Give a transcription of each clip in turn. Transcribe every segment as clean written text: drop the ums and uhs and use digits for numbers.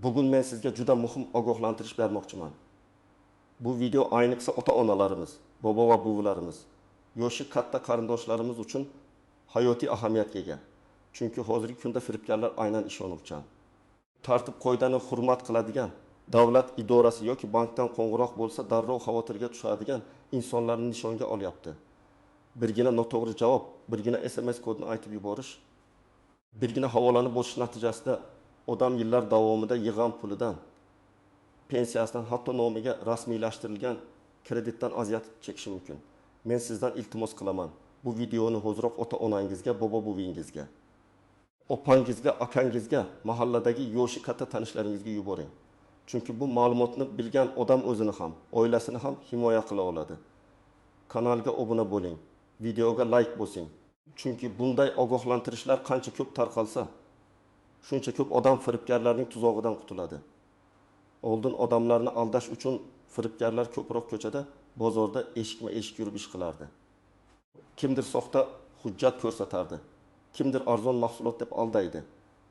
Bugun men sizga juda muhim ogohlantirish bermoqchiman. Bu video ayniqsa ota-onalarimiz, bobo va buvilarimiz, yoshi katta qarindoshlarimiz uchun hayotiy ahamiyatga ega. Chunki hozirgi kunda firibgarlar aynan ishonuvchan. Tartib qoidani hurmat qiladigan, davlat idorasi yoki bankdan qo'ng'iroq bo'lsa darrov xavotirga tushadigan insonlarni nishonga olyapti. Birgina noto'g'ri javob, birgina SMS kodini aytib yuborish, birgina havolani bosish natijasida odam yillar davomida yig'gan pulidan, pensiyasidan, hatto nomiga rasmiylashtirilgan kreditdan aziyat chekishi mumkin. Men sizdan iltimos qilaman. Bu videoni hoziroq ota-onangizga, bobo-buvingizga, opangizga, akangizga, mahalladagi yoshi katta tanishlaringizga yuboring. Chunki bu ma'lumotni bilgan odam o'zini ham, oilasini ham himoya qila oladi. Kanalga obuna bo'ling, videoga like bosing. Chunki bunday ogohlantirishlar qancha ko'p tarqalsa, shuncha ko'p odam firibgarlarning tuzog'idan qutuladi. Oldin odamlarni aldash uchun firibgarlar ko'proq ko'chada, bozorda eshikma-eshik yurib ish qilardi. Kimdir soxta hujjat ko'rsatardi, kimdir arzon mahsulot deb aldaydi,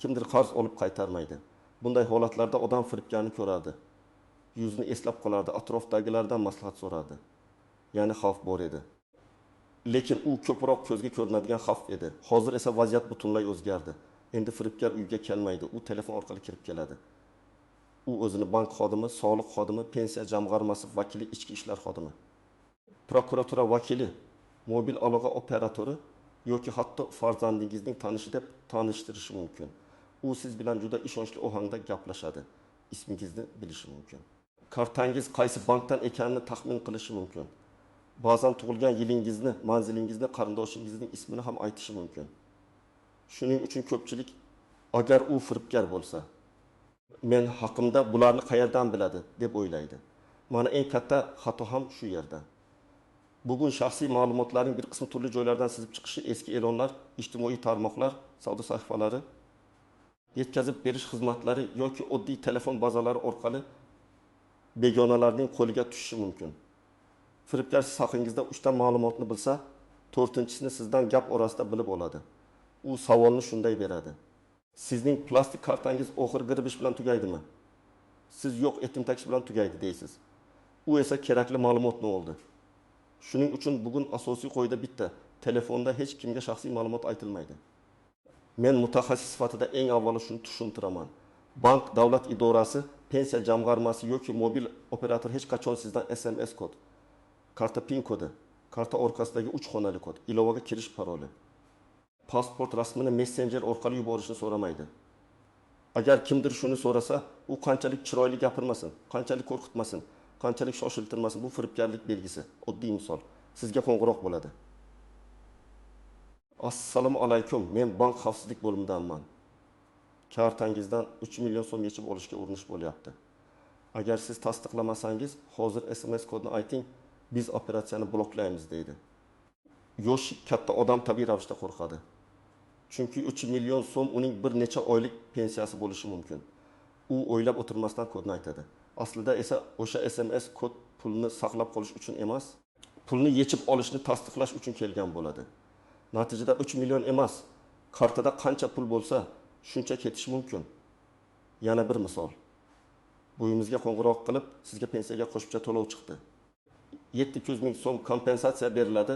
kimdir qarz olib qaytarmaydi. Bunday holatlarda odam firibgarni ko'rardi, yuzini eslab qolardi, atrofdagilardan maslahat so'rardi. Ya'ni xavf bor edi. Lekin u ko'proq ko'zga ko'rinadigan xavf edi. Hozir esa vaziyat butunlay o'zgardi. Endi firibgar uyga kelmaydi, u telefon orqali kirib keladi. U o'zini bank xodimi, soliq xodimi, pensiya jamg'armasi vakili, ichki ishlar xodimi, prokuratura vakili, mobil aloqa operatori yoki hatto farzandingizning tanishi deb tanishtirishi mumkin. U siz bilan juda ishonchli ohangda gaplashadi, ismingizni bilishi mumkin. Kartangiz qaysi bankdan ekanini taxmin qilishi mumkin. Ba'zan tug'ilgan yilingizni, manzilingizni, qarindoshingizning ismini ham aytishi mumkin. Shuning uchun ko'pchilik agar u firibgar bo'lsa, men haqimda bularni qayerdan biladi deb o'ylaydi. Mana eng katta xato ham shu yerda. Bugun shaxsiy ma'lumotlarning bir qismi turli joylardan sizib chiqishi, eski e'lonlar, ijtimoiy tarmoqlar, savdo sahifalari, yetkazib berish xizmatlari yoki oddiy telefon bazalari orqali begonalarning qo'liga tushishi mumkin. Firibgar siz haqingizda 3 ta ma'lumotni bilsa, 4-chisini sizdan gap orasida bilib oladi. U savolni shunday beradi: sizning plastik kartangiz oxirgi giribish bilan tugaydimi? Siz yo'q, etim takish bilan tugaydi deysiz. U esa kerakli ma'lumotni oldi. Shuning uchun bugun asosiy qoida bitta: telefonda hech kimga shaxsiy ma'lumot aytilmaydi. Men mutaxassis sifatida eng avvalo shuni tushuntiraman. Bank, davlat idorasi, pensiya jamg'armasi yoki mobil operator hech qachon sizdan SMS kod, karta PIN kodi, karta orqasidagi 3 xonali kod, ilovaga kirish paroli, pasport rasmini messenjer orqali yuborishni so'ramaydi. Agar kimdir shuni so'rasa, u qanchalik chiroyli gapirmasin, qanchalik qo'rqitmasin, qanchalik shoshiltirmasin, bu firibgarlik belgisi. Oddiy misol, sizga qo'ng'iroq bo'ladi. Assalomu alaykum, men bank xavfsizlik bo'limidanman. Kartangizdan 3 million so'm yechib olishga urinish bo'lyapti. Agar siz tasdiqlamasangiz, hozir SMS kodini ayting, biz operatsiyani bloklaymiz deydi. Yoshi katta odam tabiiy ravishda qo'rqadi. Chunki 3 million so'm uning bir necha oylik pensiyasi bo'lishi mumkin. U o'ylab o'tirmasdan kodni aytadi. Aslida esa o'sha SMS kod pulni saqlab qolish uchun emas, pulni yechib olishni tasdiqlash uchun kelgan bo'ladi. Natijada 3 million emas, kartada qancha pul bo'lsa, shuncha ketishi mumkin. Yana bir misol. Buvimizga qo'ng'iroq qilib, sizga pensiyaga qo'shimcha to'lov chiqdi. 700 ming so'm kompensatsiya beriladi,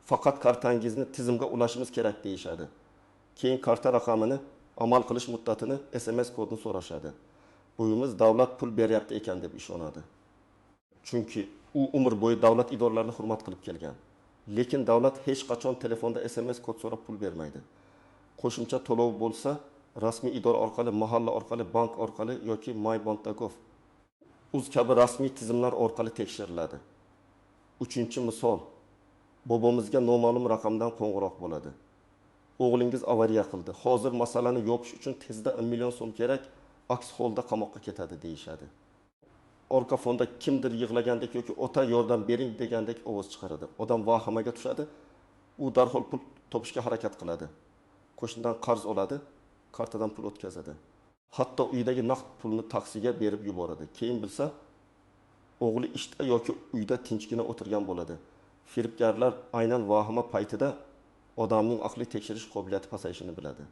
faqat kartangizni tizimga ulashimiz kerak deyishadi. Keyin karta raqamini, amal qilish muddatini, SMS kodini so'rashadi. Buvimiz davlat pul beryapti ekan deb ishonadi. Chunki u umr bo'yi davlat idoralarini hurmat qilib kelgan. Lekin davlat hech qachon telefonda SMS kod so'rab pul bermaydi. Qo'shimcha to'lov bo'lsa, rasmiy idora orqali, mahalla orqali, bank orqali yoki mybank.gov uz kabi rasmiy tizimlar orqali tekshiriladi. 3-misol. Bobomizga noma'lum raqamdan qo'ng'iroq bo'ladi. O'g'lingiz avariya qildi. Hozir masalani yopish uchun tezda 1 million so'm kerak, aks holda qamoqqa ketadi deyishadi. Orqa fonda kimdir yig'lagandek yoki ota yordam bering degandek ovoz chiqaradi. Odam vahimaga tushadi. U darhol pul topishga harakat qiladi. Qo'shnidan qarz oladi, kartadan pul o'tkazadi. Hatto uydagi naqd pulni taksiga berib yuboradi. Keyin bilsa, o'g'li ishda yoki uyda tinchgina o'tirgan bo'ladi. Firibgarlar aynan vahima paytida odamning aqliy tekshirish qobiliyati pasayishini biladi.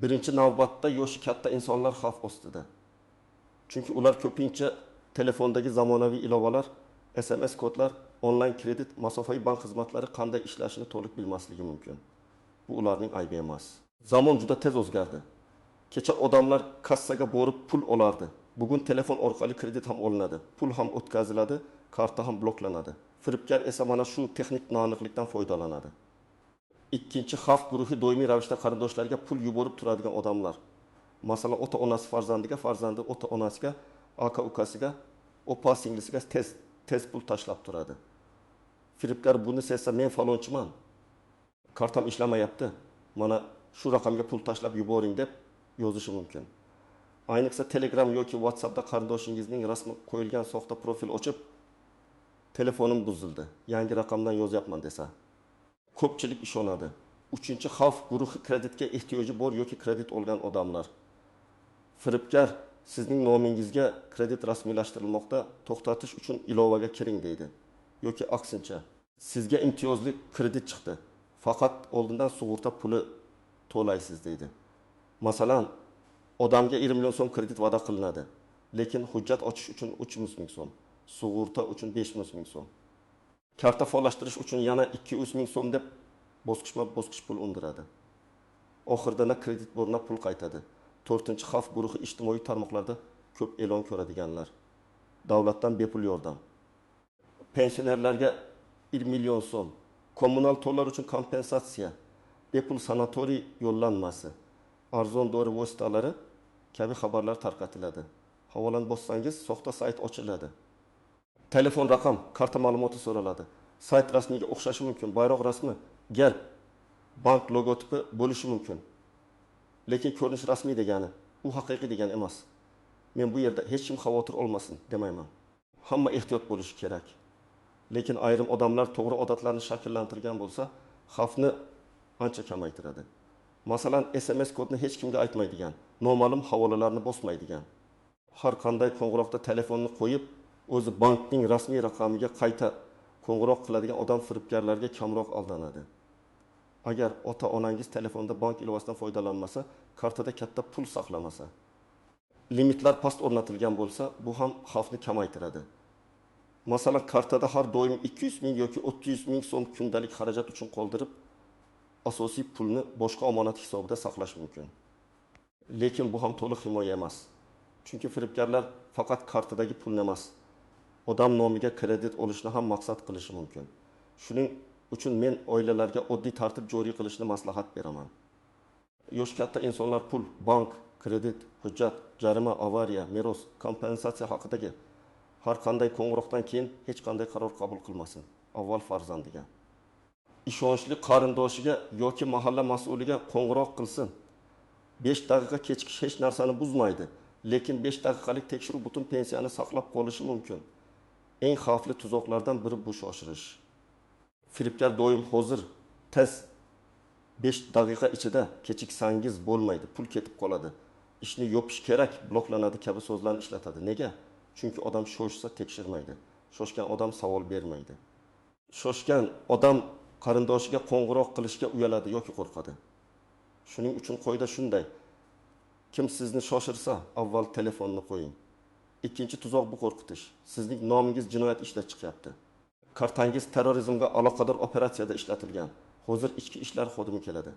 Birinchi navbatda yoshi katta insonlar xavf ostida. Chunki ular ko'pincha telefondagi zamonaviy ilovalar, SMS kodlar, onlayn kredit, masofaviy bank xizmatlari qanday ishlashini to'liq bilmasligi mumkin. Bu ularning aybi emas. Zamon juda tez o'zgardi. Kecha odamlar kassaga borib pul olardi. Bugun telefon orqali kredit ham olinadi, pul ham o'tkaziladi, karta ham bloklanadi. Firibgar esa mana shu texnik noaniqlikdan foydalanadi. Ikkinchi xavf guruhi doimiy ravishda qarindoshlarga pul yuborib turadigan odamlar. Masalan, ota-onasi farzandiga, farzandi ota-onasiga, aka-ukasiga, opa singlisiga tez tez pul tashlab turadi. Firibgar buni sezsa, men falonchiman, kartam ishlamayapti, mana shu raqamga pul tashlab yuboring deb yozishi mumkin. Ayniqsa Telegram yoki WhatsAppda qarindoshingizning rasmi qo'yilgan soxta profil ochib, telefonim buzildi, yangi raqamdan yozyapman desa, ko'pchilik ishonadi. Uchinchi xavf guruhi kreditga ehtiyoji bor yoki kredit olgan odamlar. Firibgar sizning nomingizga kredit rasmiylashtirilmoqda, to'xtatish uchun ilovaga kiring deydi. Yoki aksincha, sizga imtiyozli kredit chiqdi, faqat oldindan sug'urta puli to'laysiz deydi. Masalan, odamga 20 million so'm kredit va'da qilinadi, lekin hujjat ochish uchun 300 ming so'm, sug'urta uchun 500 ming so'm, karta faollashtirish uchun yana 200 ming so'm deb bosqichma-bosqich pul undiradi. Oxirida na kredit bor, na pul qaytadi. To'rtinchi xavf guruhi ijtimoiy tarmoqlarda ko'p e'lon ko'radiganlar. Davlatdan bepul yordam. Pensionerlarga 1 million so'm, kommunal to'lovlar uchun kompensatsiya, bepul sanatoriy yo'llanmasi, arzon dori vositalari kabi xabarlar tarqatiladi. Havolani bossangiz soxta sayt ochiladi. Telefon raqam, karta ma'lumoti so'raladi. Sayt rasmiga o'xshashi mumkin, bayroq rasmi, gerb, bank logotipi bo'lishi mumkin. Lekin ko'rinish rasmiy degani, u haqiqiy degani emas. Men bu yerda hech kim xavotir olmasin demayman. Hamma ehtiyot bo'lishi kerak. Lekin ayrim odamlar to'g'ri odatlarni shakllantirgan bo'lsa, xavfni ancha kamaytiradi. Masalan, SMS kodni hech kimga aytmaydigan, noma'lum havolalarni bosmaydigan, har qanday qo'ng'iroqda telefonni qo'yib, o'zi bankning rasmiy raqamiga qayta qo'ng'iroq qiladigan odam firibgarlarga kamroq aldanadi. Agar ota-onangiz telefonda bank ilovasidan foydalanmasa, kartada katta pul saqlamasa, limitlar past o'rnatilgan bo'lsa, bu ham xavfni kamaytiradi. Masalan, kartada har doim 200 ming yoki 300 ming so'm kundalik xarajat uchun qoldirib, asosiy pulni boshqa omonat hisobida saqlash mumkin. Lekin bu ham to'liq himoya emas. Chunki firibgarlar faqat kartadagi pulni emas, odam nomiga kredit olishni ham maqsad qilishi mumkin. Shuning uchun men oilalarga oddiy tartib joriy qilishni maslahat beraman. Yosh katta insonlar pul, bank, kredit, hujjat, jarima, avariya, meros, kompensatsiya haqidagi har qanday qo'ng'iroqdan keyin hech qanday qaror qabul qilmasin. Avval farzandiga, ishonchli qarindoshiga yoki mahalla mas'uliga qo'ng'iroq qilsin. 5 daqiqa kechikish hech narsani buzmaydi, lekin 5 daqiqalik tekshiruv butun pensiyani saqlab qolishi mumkin. Eng xavfli tuzoqlardan biri bu shoshirish. Firibgar doim hozir, tez, 5 daqiqa ichida kechiksangiz bo'lmaydi, pul ketib qoladi. Ishni yopish kerak, bloklanadi kabi so'zlarni ishlatadi. Nega? Chunki odam shoshsa tekshirmaydi. Shoshgan odam savol bermaydi. Shoshgan odam qarindoshiga qo'ng'iroq qilishga uyaladi yoki qo'rqadi. Shuning uchun qoida shunday. Kim sizni shoshirsa, avval telefonni qo'ying. Ikkinchi tuzoq bu qo'rqitish. Sizning nomingiz jinoyat ishda chiqyapti. Kartangiz terrorizmga aloqador operatsiyada ishlatilgan. Hozir ichki ishlar xodimi keladi.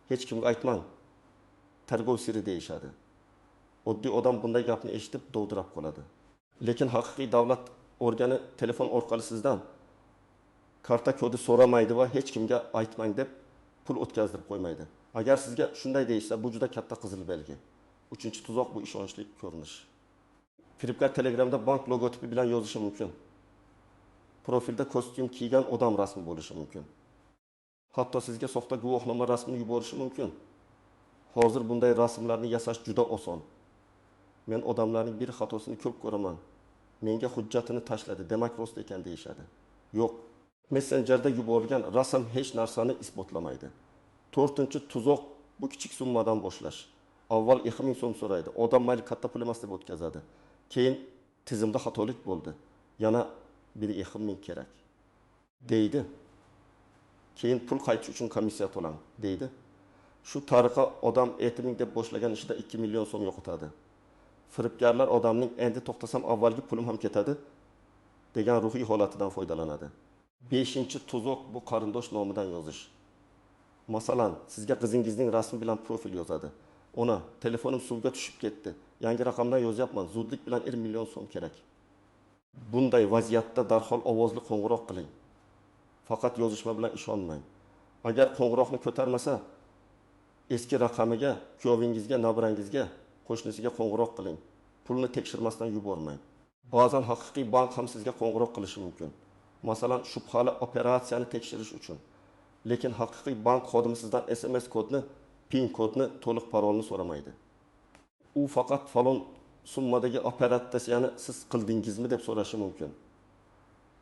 Hech kimga aytmang. Tergov siri deyishadi. Oddiy odam bunday gapni eshitib dovdirab qoladi. Lekin haqiqiy davlat organi telefon orqali sizdan karta kodi so'ramaydi va hech kimga aytmang deb pul o'tkazdirib qo'ymaydi. Agar sizga shunday deyishsa, bu juda katta qizil belgi. Uchinchi tuzoq bu ishonchli ko'rinish. Firibgar Telegramda bank logotipi bilan yozishi mumkin. Profilda kostyum kiygan odam rasmi bo'lishi mumkin. Hatto sizga soxta guvohnoma rasmini yuborishi mumkin. Hozir bunday rasmlarni yasash juda oson. Men odamlarning bir xatosini ko'p ko'raman. Menga hujjatini tashladi, demak rost ekan deyishadi. Yo'q. Messenjerda yuborilgan rasm hech narsani isbotlamaydi. To'rtinchi tuzoq bu kichik summadan boshlash. Avval 2000 so'm so'raydi. Odam mayli katta pul emas deb o'tkazadi. Keyin tizimda xatolik bo'ldi. Yana bir 2000 kerak deydi. Keyin pul qaytish uchun komissiya to'lang deydi. Shu tariqa odam 2000 deb boshlagan ishida 2 million so'm yo'qotadi. Firibgarlar odamning "endi to'xtasam avvalgi pulim ham ketadi" degan ruhiy holatidan foydalanadi. Beshinchi tuzoq bu qarindosh nomidan yozish. Masalan, sizga qizingizning rasmi bilan profil yozadi: "Ona, telefonim suvga tushib ketdi, yangi raqamdan yozyapman, zudlik bilan 1 million so'm kerak." Bunday vaziyatda darhol ovozli qo'ng'iroq qiling. Faqat yozishma bilan ishonmang. Agar qo'ng'iroqni ko'tarmasa, eski raqamiga, kuyovingizga, nabirangizga, qo'shnisiga qo'ng'iroq qiling. Pulni tekshirmasdan yubormang. Ba'zan haqiqiy bank ham sizga qo'ng'iroq qilishi mumkin. Masalan, shubhali operatsiyani tekshirish uchun. Lekin haqiqiy bank xodimi sizdan SMS kodni, PIN kodni, to'liq parolni so'ramaydi. U faqat falon summadagi operatsiyani siz qildingizmi deb so'rashi mumkin.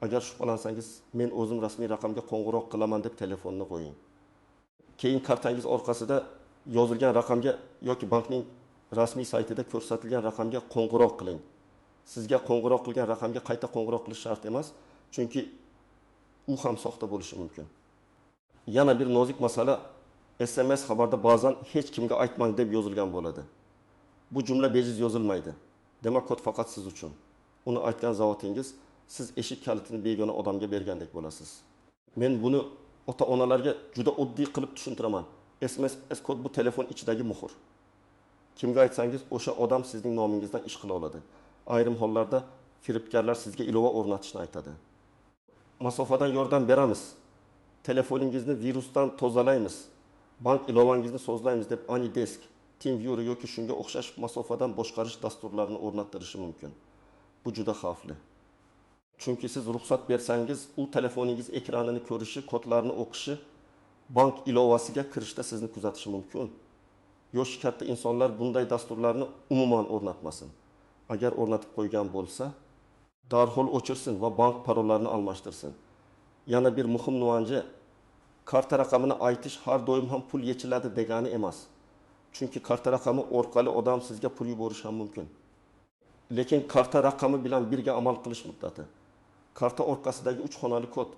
Agar shubhalansangiz, "Men o'zim rasmiy raqamga qo'ng'iroq qilaman" deb telefonni qo'ying. Keyin kartangiz orqasida yozilgan raqamga yoki bankning rasmiy saytida ko'rsatilgan raqamga qo'ng'iroq qiling. Sizga qo'ng'iroq qilgan raqamga qayta qo'ng'iroq qilish shart emas, chunki u ham soxta bo'lishi mumkin. Yana bir nozik masala, SMS xabarda ba'zan "hech kimga aytmang" deb yozilgan bo'ladi. Bu jumla bejiz yozilmaydi. Demak, kod faqat siz uchun. Uni aytgan zahotingiz siz eshik kalitini begona odamga bergandek bo'lasiz. Men buni ota-onalarga juda oddiy qilib tushuntiraman. SMS kod bu telefon ichidagi muhr. Kimga aytsangiz, o'sha odam sizning nomingizdan ish qila oladi. Ayrim hollarda firibgarlar sizga ilova o'rnatishni aytadi. "Masofadan yordam beramiz. Telefoningizni virusdan tozalaymiz. Bank ilovangizni sozlaymiz" deb AnyDesk, TeamViewer yoki shunga o'xshash masofadan boshqarish dasturlarini o'rnattirishi mumkin. Bu juda xavfli. Chunki siz ruxsat bersangiz, u telefoningiz ekranini ko'rishi, kodlarni o'qishi, bank ilovasiga kirishda sizni kuzatishi mumkin. Yoshi katta insonlar bunday dasturlarni umuman o'rnatmasin. Agar o'rnatib qo'ygan bo'lsa, darhol o'chirsin va bank parollarini almashtirsin. Yana bir muhim nuansi, karta raqamini aytish har doim ham pul yechiladi degani emas. Chunki karta raqami orqali odam sizga pul yuborishi ham mumkin. Lekin karta raqami bilan birga amal qilish muddati, karta orqasidagi 3 xonali kod,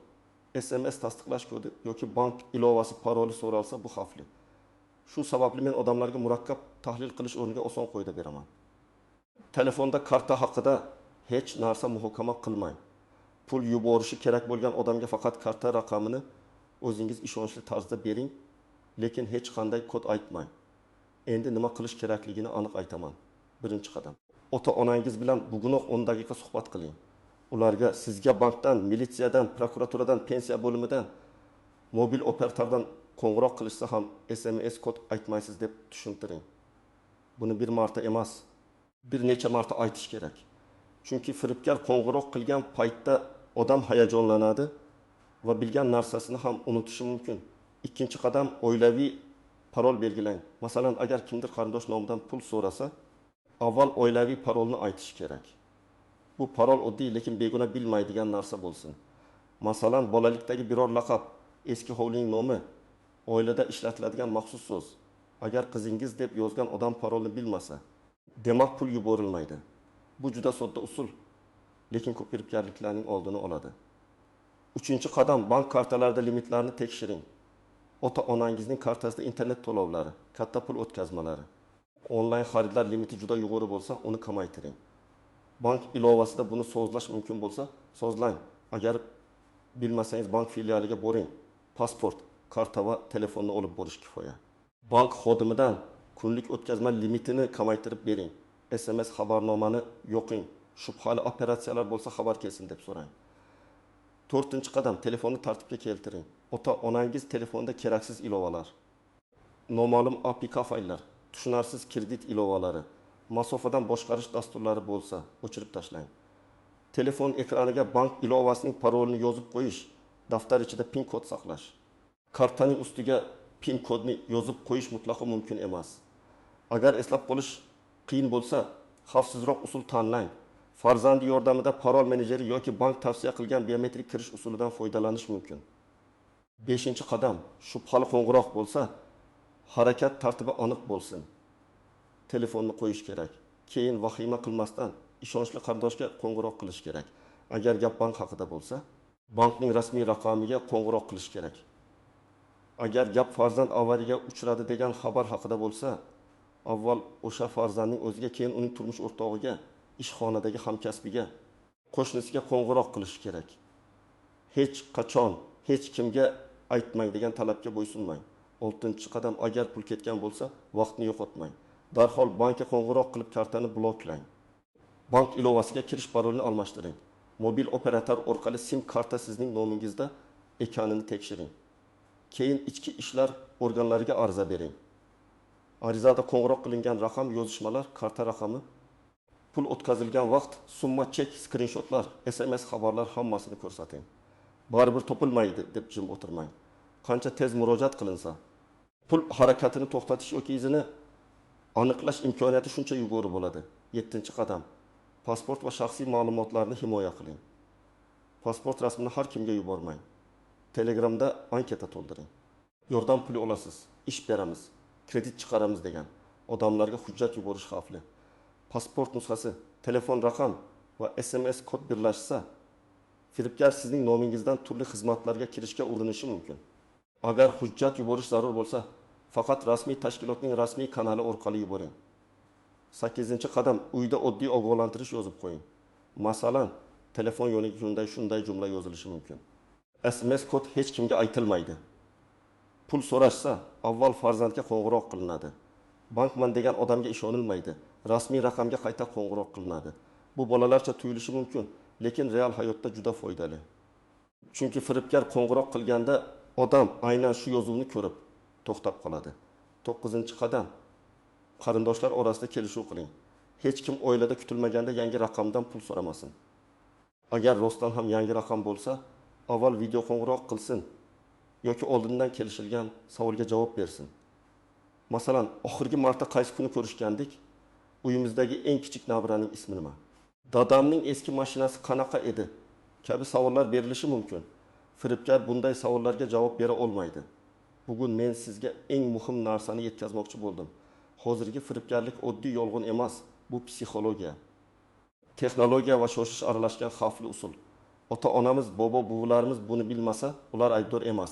SMS tasdiqlash kodi yoki bank ilovasi paroli so'ralsa, bu xavfli. Shu sababli men odamlarga murakkab tahlil qilish o'rniga oson qoida beraman. Telefonda karta haqida hech narsa muhokama qilmang. Pul yuborishi kerak bo'lgan odamga faqat karta raqamini o'zingiz ishonchli tarzda bering, lekin hech qanday kod aytmang. Endi nima qilish kerakligini aniq aytaman. Birinchi qadam. Ota-onangiz bilan bugunoq 10 daqiqa suhbat qiling. Ularga sizga bankdan, militsiyadan, prokuraturadan, pensiya bo'limidan, mobil operatordan qo'ng'iroq qilishsa ham SMS kod aytmaysiz deb tushuntiring. Buni bir marta emas, bir necha marta aytish kerak. Chunki firibgar qo'ng'iroq qilgan paytda odam hayajonlanadi va bilgan narsasini ham unutishi mumkin. Ikkinchi qadam, oilaviy parol belgilang. Masalan, agar kimdir qarindosh nomidan pul so'rasa, avval oilaviy parolni aytish kerak. Bu parol oddiy, lekin begona bilmaydigan narsa bo'lsin. Masalan, bolalikdagi biror laqab, eski hovlining nomi, oilada ishlatiladigan maxsus so'z. Agar qizingiz deb yozgan odam parolni bilmasa, demak pul yuborilmaydi. Bu juda sodda usul, lekin ko'p firibgarliklarning oldini oladi. Uchinchi qadam, bank kartalarida limitlarni tekshiring. Ota-onangizning kartasida internet to'lovlari, katta pul o'tkazmalari, onlayn xaridlar limiti juda yuqori bo'lsa, uni kamaytiring. Bank ilovasida buni sozlash mumkin bo'lsa, sozlang. Agar bilmasangiz bank filialiga boring. Pasport, karta va telefonni olib borish kifoya. Bank xodimidan kunlik o'tkazma limitini kamaytirib bering. SMS xabarnomani yoqing. Shubhali operatsiyalar bo'lsa xabar kelsin deb so'rang. To'rtinchi qadam, telefonni tartibga keltiring. Ota-onangiz telefonda keraksiz ilovalar, noma'lum APK fayllar, tushunarsiz kredit ilovalari, masofadan boshqarish dasturlari bo'lsa, o'chirib tashlang. Telefon ekraniga bank ilovasining parolini yozib qo'yish, daftar ichida PIN kod saqlash. Kartaning ustiga PIN kodni yozib qo'yish mutlaqo mumkin emas. Agar eslab qolish qiyin bo'lsa, xavfsizroq usul tanlang. Farzandi yordamida parol menejeri yoki bank tavsiya qilgan biometrik kirish usulidan foydalanish mumkin. Beshinchi qadam, shubhali qo'ng'iroq bo'lsa, harakat tartibi aniq bo'lsin. Telefonni qo'yish kerak. Keyin vahima qilmasdan ishonchli qarindoshga qo'ng'iroq qilish kerak. Agar gap bank haqida bo'lsa, bankning rasmiy raqamiga qo'ng'iroq qilish kerak. Agar gap farzand avariyaga uchradi degan xabar haqida bo'lsa, Avval o'sha farzandning o'ziga, keyin uning turmush o'rtog'iga, ishxonadagi hamkasbiga, qo'shnisiga qo'ng'iroq qilishi kerak. Hech qachon hech kimga aytmang degan talabga bo'ysunmang. 6-qadam. Agar pul ketgan bo'lsa, vaqtni yo'qotmang. Darhol bankka qo'ng'iroq qilib kartani bloklang. Bank ilovasiga kirish parolini almashtiring. Mobil operator orqali SIM karta sizning nomingizda ekanini tekshiring. Keyin ichki ishlar organlariga ariza bering. Arizada qo'ng'iroq qilingan raqam, yozishmalar, karta raqami, pul o'tkazilgan vaqt, summa, chek, skrinshotlar, SMS xabarlar hammasini ko'rsating. Baribir topilmaydi deb jim o'tirmang. Qancha tez murojaat qilinsa, pul harakatini to'xtatish yoki izini aniqlash imkoniyati shuncha yuqori bo'ladi. 7-qadam. Pasport va shaxsiy ma'lumotlarni himoya qiling. Pasport rasmini har kimga yubormang. Telegramda anketa to'ldiring. Yordam puli olasiz, ish beramiz, kredit chiqaramiz degan odamlarga hujjat yuborish xavfli. Pasport nusxasi, telefon raqam va SMS kod birlashsa, firibgar sizning nomingizdan turli xizmatlarga kirishga urinishi mumkin. Agar hujjat yuborish zarur bo'lsa, faqat rasmiy tashkilotning rasmiy kanali orqali yuboring. 8-qadam. Uyda oddiy ogohlantirish yozib qo'ying. Masalan, telefon yo'nagida shunday jumla yozilishi mumkin. SMS kod hech kimga aytilmaydi. Pul so'rashsa, avval farzandga qo'ng'iroq qilinadi. Bankman degan odamga ishonilmaydi. Rasmiy raqamga qayta qo'ng'iroq qilinadi. Bu bolalarcha tuyulishi mumkin, lekin real hayotda juda foydali. Chunki firibgar qo'ng'iroq qilganda odam aynan shu yozuvni ko'rib to'xtab qoladi. 9-qadam. Qarindoshlar orasida kelishuv qiling. Hech kim oilada kutilmaganda yangi raqamdan pul so'ramasin. Agar rostdan ham yangi raqam bo'lsa, avval video qo'ng'iroq qilsin yoki oldindan kelishilgan savolga javob bersin. Masalan, oxirgi marta qaysi kuni ko'rishgandik? Uyimizdagi eng kichik nabiraning ismi nima? Dadamning eski mashinasi qanaqa edi? Kabi savollar berilishi mumkin. Firibgar bunday savollarga javob bera olmaydi. Bugun men sizga eng muhim narsani yetkazmoqchi bo'ldim. Hozirgi firibgarlik oddiy yolg'on emas, bu psixologiya, texnologiya va shoshish aralashgan xavfli usul. Ota-onamiz, bobo-buvilarimiz buni bilmasa, ular aybdor emas.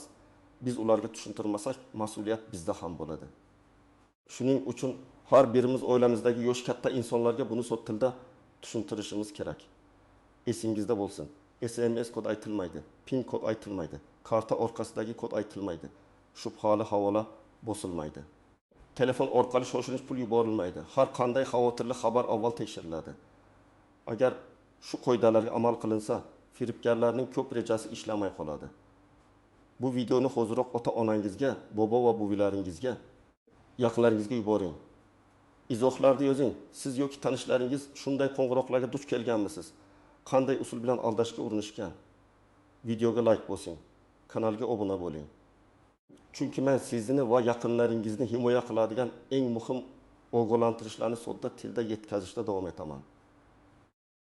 Biz ularga tushuntirmasak, mas'uliyat bizda ham bo'ladi. Shuning uchun har birimiz oilamizdagi yosh katta insonlarga buni sod tilda tushuntirishimiz kerak. Esingizda bo'lsin. SMS kod aytilmaydi, PIN kod aytilmaydi, karta orqasidagi kod aytilmaydi, shubhali havola bosilmaydi. Telefon orqali shoshilinch pul yuborilmaydi. Har qanday xavotirli xabar avval tekshiriladi. Agar shu qoidalarga amal qilinsa, firibgarlarning ko'p rejasi ishlamay qoladi. Bu videoni hoziroq ota-onangizga, bobo va buvilaringizga, yaqinlaringizga yuboring. Izohlarda yozing. Siz yoki tanishlaringiz shunday qo'ng'iroqlarga duch kelganmisiz? Qanday usul bilan aldashga urinishgan? Videoga like bosing, kanalga obuna bo'ling. Chunki men sizni va yaqinlaringizni himoya qiladigan eng muhim ogohlantirishlarni sodda tilda yetkazishda davom etaman.